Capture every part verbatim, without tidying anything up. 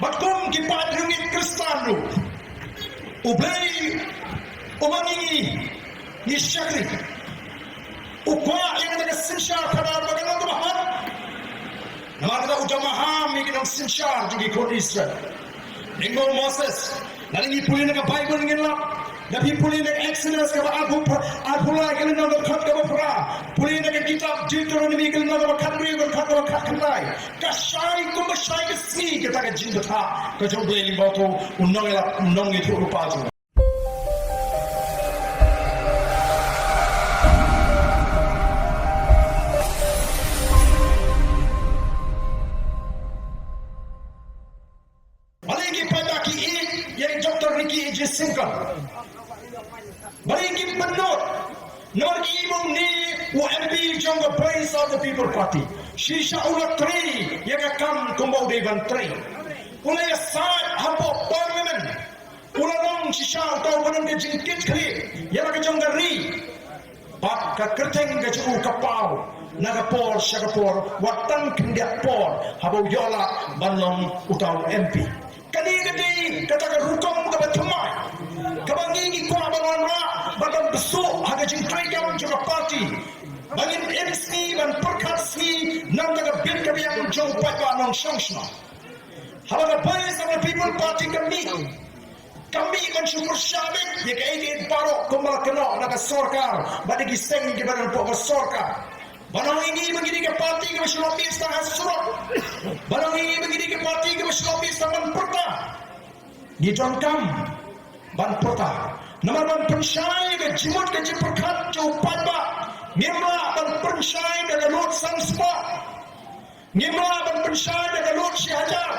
Bad kum ki paid riewngeit Khristan ruh, U Blei uba ngi ngi shakri, u kwah ïa kata ka synshar khadar ba kan long kaba hok. Namar kata u jam maham ïa ki nongsynshar jong ki khun Israel. Lyngba u Moses, lada ngi pule na ka Baibl ngin lap, lada phi pule na ka Exodus kaba arphew, arphew lai ka lynnong kaba khat kaba phra, pule na ka kitab Deuteronomy ka lynnong kaba khathynriew, kaba khat, kaba khatkhyndai. Ka shai kumba shai ka sngi kata ka jingbatai ka jong U Blei lyngba uto u nongïalap, u nongïathuhlypa jong u. Balei ki paidbah ki ïeit ïa i Doktor Ricky A J Syngkon? Balei ki pynnud? Namar ki ïohi ba une u M P jong ka Voice of the People Party, shisha u la trei ïa ka kam kumba u dei ban trei. U la ïasaid hapoh Parliament. U la long shisha uta uba don ka jingkit khlieh ïa la ka jong ka ri. Bad ka kyrteng ka jong u ka paw na ka por sha ka por, wat tang khyndiat por haba u ïoh lah ban long uta u M P. Kane ka dei kata ka rukom kaba thymmai kaba ngi ngi kwah ban wanrah bad ban bsut ha ka jingtrei kam jong ka party, ba ngin im sngi ban pyrkhat sngi na ka bynta ka biang jong u paidbah nongshong shnong. Haba ka Voice of the People Party ka mih, ka mih ban shu pyrshah beit ïa kaei kaei baroh kumba la kynnoh na ka sorkar bad ïa ki seng kiba don hapoh ka sorkar. Ban ong ïa ngi ba ngi dei ka party kaba shu lop miet tang ha surok, ban ong ïa ngi ba ngi dei ka party kaba shu lop miet tang ban pyrta. Ngi donkam ban pyrta. Namar ban pynshai ïa ka jingmut ka jingpyrkhat jong u paidbah, ngim lah ban pynshai da ka lut san spah. Ngim lah ban pynshai da ka lut shi hajar.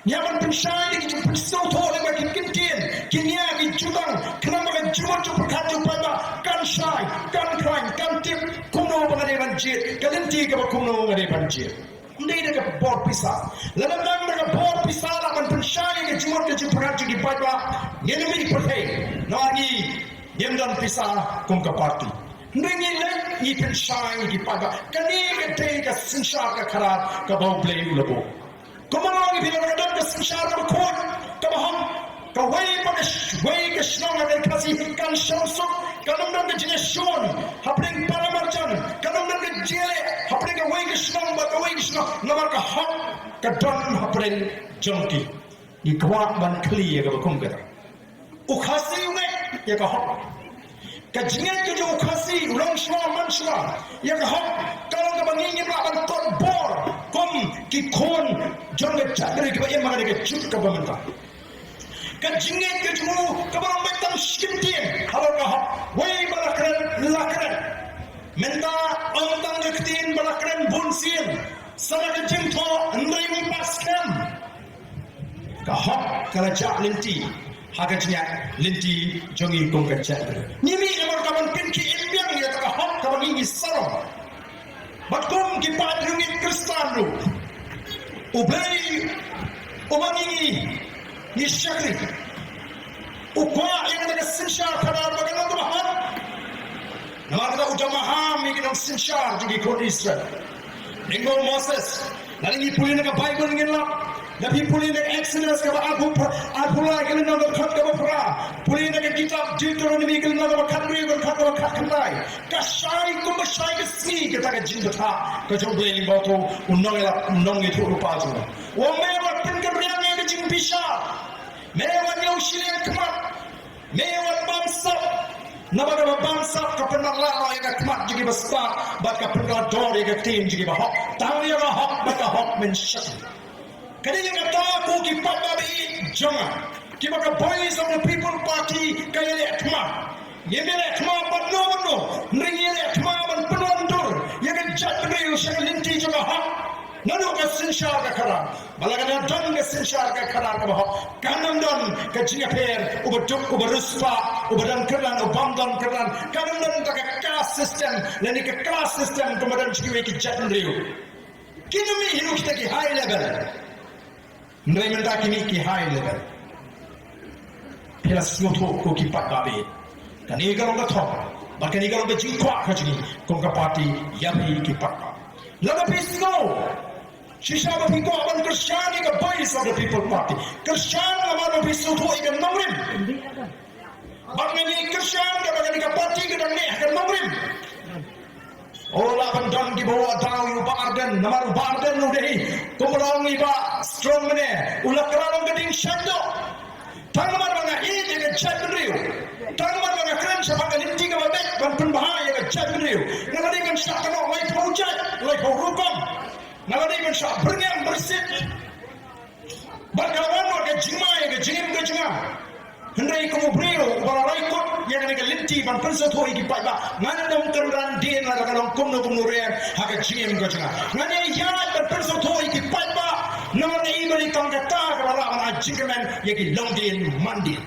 Ngi hap ban pynshai da ki jingpynsngewthuh lyngba ki kyntien, ki nia, ki jutang, khnang ba ka jingmut jingpyrkhat jong u paidbah kan shai, kan khlaiñ, kan tip kumno ba nga dei ban jied, ka lynti kaba kumno nga dei ban jied. Ym dei da ka bor pisa. Lada dang da ka bor pisa lah ban pynshai ïa ka jingmut ka jingpyrkhat jong ki paidbah, ngin ym mih pyrthei. Namar ngi ngim don pisa kum ka party. Hynrei ngi leit ngi pynshai ïa ki paidbah. Kane ka dei ka synshar ka khadar kaba U Blei u la buh. Kumba nga ong ïa phi, lada ka don ka synshar kaba khuid, kaba hok, kawei pa kawei ka shnong ha ri Khasi kan shong suk, kan ym don ka jingïashun hapdeng para marjan, kan ym don ka jingïaleh hapdeng kawei ka shnong bad kawei ka shnong, namar ka hok ka don hapdeng jong ki. Ngi kwah ban khlieh ïa kaba kum kata. U Khasi u ngeit ïa ka hok. Ka jingngeit ka jong u Khasi, u longshuwa manshuwa ïa ka hok, ka long kaba ngi ngim lah ban kot bor kum ki khun jong ka jaitbynriew kiba im ha kane ka juk kaba mynta. Ka jingngeit ka jong u kaba long beit tang shi kyntien halor ka hok. Wei ba la kren, la kren. Mynta ym tang ka ktien ba la kren bunsien, sa la ka jingthoh, hynrei ym pat skhem. Ka hok ka la jah lynti ha ka jingïaid lynti jong ngi kum ka jaitbynriew. Ngi mih namar ka ban pynkhih im biang ïa ka hok kaba ngi ngi sarong. Bad kum ki paid riewngeit Khristan ruh, U Blei uba ngi ngi ngi shakri, u kwah ïa kata ka synshar khadar ba kan long kaba hok. Namar kata u jam maham ïa ki nongsynshar jong ki khun Israel. Lyngba u Moses, lada ngi pule na ka Baibl ngin lap, lada phi pule na ka Exodus kaba arphew, arphew lai ka lynnong kaba khat kaba phra, pule na ka kitab Deuteronomy ka lynnong kaba khathynriew, kaba khat, kaba khatkhyndai. Ka shai kumba shai ka sngi kata ka jingbatai ka jong U Blei lyngba uto u nongïalap, u nongïathuhlypa jong u. U ong, me wat pynkynriang ïa ka jingbishar, me wat ñiew shiliang khmat, me wat bamsap. Naba kaba bamsap ka pynmatlah noh ïa ka khmat jong kiba stad bad ka pynkylla dor ïa ka ktien jong kiba hok. Tang ïa ka hok bad ka hok men shakri. Ka dei ïa kata ko ki paidbah ba ïeit jong nga, kiba ka Voice of the People Party ka ïaleh thma. Ngim ïaleh thma ban no ban no, hynrei ngi ïaleh thma ban pynwandur ïa ka jaitbynriew sha ka lynti jong ka hok. Naduh ka synshar ka khadar. Ba la ka don ka synshar ka khadar kaba hok, kan ym don ka jingïapher, uba duk, uba riewspah, uba don kyrdan, uba ym don kyrdan. Kan ym don ka caste system lane ka class system kumba don sha kiwei ki jaitbynriew. Kin ym mih hi ruh kita ki high level. Hynrei mynta ki mih ki high level. Phi la sngewthuh ko ki paidbah ba ïeit. Kane ka long ka thong bad kane ka long ka jingkwah ka jong ngi kum ka party ïa phi ki paidbah. Lada phi sngew shisha ba phi kwah ban kyrshan ïa ka Voice of the People Party. Kyrshan namar ba phi sngewthuh ïa ka nongrim. Bad ngan ïai kyrshan katba kane ka party ka dang neh ha ka nongrim. Oh, lah ban don kiba wad daw ïa u Bah Ardent, namar u Bah Ardent u dei, kumba la ong i Bah Strong mynne, u la kra long ka dieng shait doh. Tang namar ba nga ïeit ïa ka jaitbynriew, tang namar ba nga kren shaphang ka lynti kaba beit ban pynbha ïa ka jaitbynriew, nga la dei ban shah kynnoh laiphew jait, laiphew rukom. Nga la dei ban shah byrngem byrsit. Bad ka la wan noh ka jingma ïa ka jingim ka jong nga. Hynrei kum u briew uba la rai kut ïa kane ka lynti ban pynsngewthuh ïa ki paidbah, ngan ym kynran dien lada ka long kumno kumno ruh ha ka jingim ka jong nga. Ngan ïaid ban pynsngewthuh ïa ki paidbah namar nga i ba dei tang kata kaba lah ban ai jingkyrmen ïa ki longdien mandien.